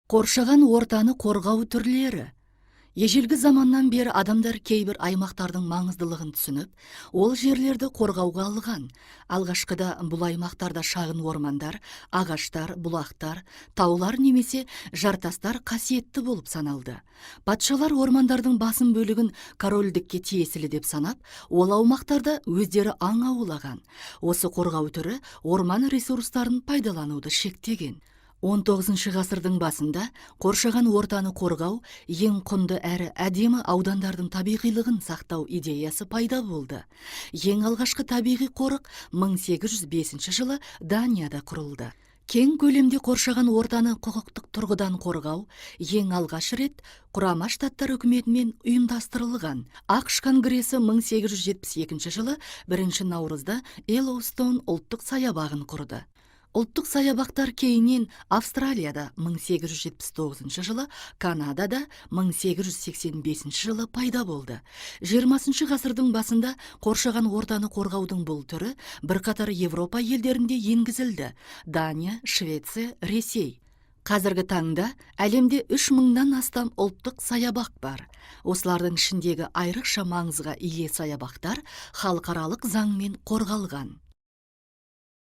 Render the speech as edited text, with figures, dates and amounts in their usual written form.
Қоршаған ортаны қорғау түрлері. Ежелгі заманнан бері адамдар кейбір аймақтардың маңыздылығын түсініп, ол жерлерді қорғауға алған. Алғашқыда бұл аймақтарда шағын ормандар, ағаштар, бұлақтар, таулар немесе жартастар қасиетті болып саналды. Патшалар ормандардың басым бөлігін корольдікке тиесілі деп санап, ол аумақтарда өздері аң аулаған. Осы қорғау түрі орман ресурстарын пайдалануды шектеген. 19 ғасырдың басында қоршаған ортаны қорғау, ең құнды әрі әдемі аудандардың табиғилығын сақтау идеясы пайда болды. Ең алғашқы табиғи қорық 1805 жылы Данияда құрылды. Кең көлемде қоршаған ортаны құқықтық тұрғыдан қорғау ең алғаш рет Құрама Штаттар үкіметімен ұйымдастырылған. АҚШ Конгресі 1872 жылы 1 наурызда Йеллоустон ұлттық саябағын құрды. Ұлттық саябақтар кейіннен Австралияда 1879 жылы, Канадада 1885 жылы пайда болды. 20 ғасырдың басында қоршаған ортаны қорғаудың бұл түрі бірқатар Европа елдерінде енгізілді: Дания, Швеция, Ресей. Қазіргі таңда әлемде 3000-нан астам ұлттық саябақ бар. Осылардың ішіндегі айрықша маңызға ие саябақтар халықаралық заңмен қорғалған.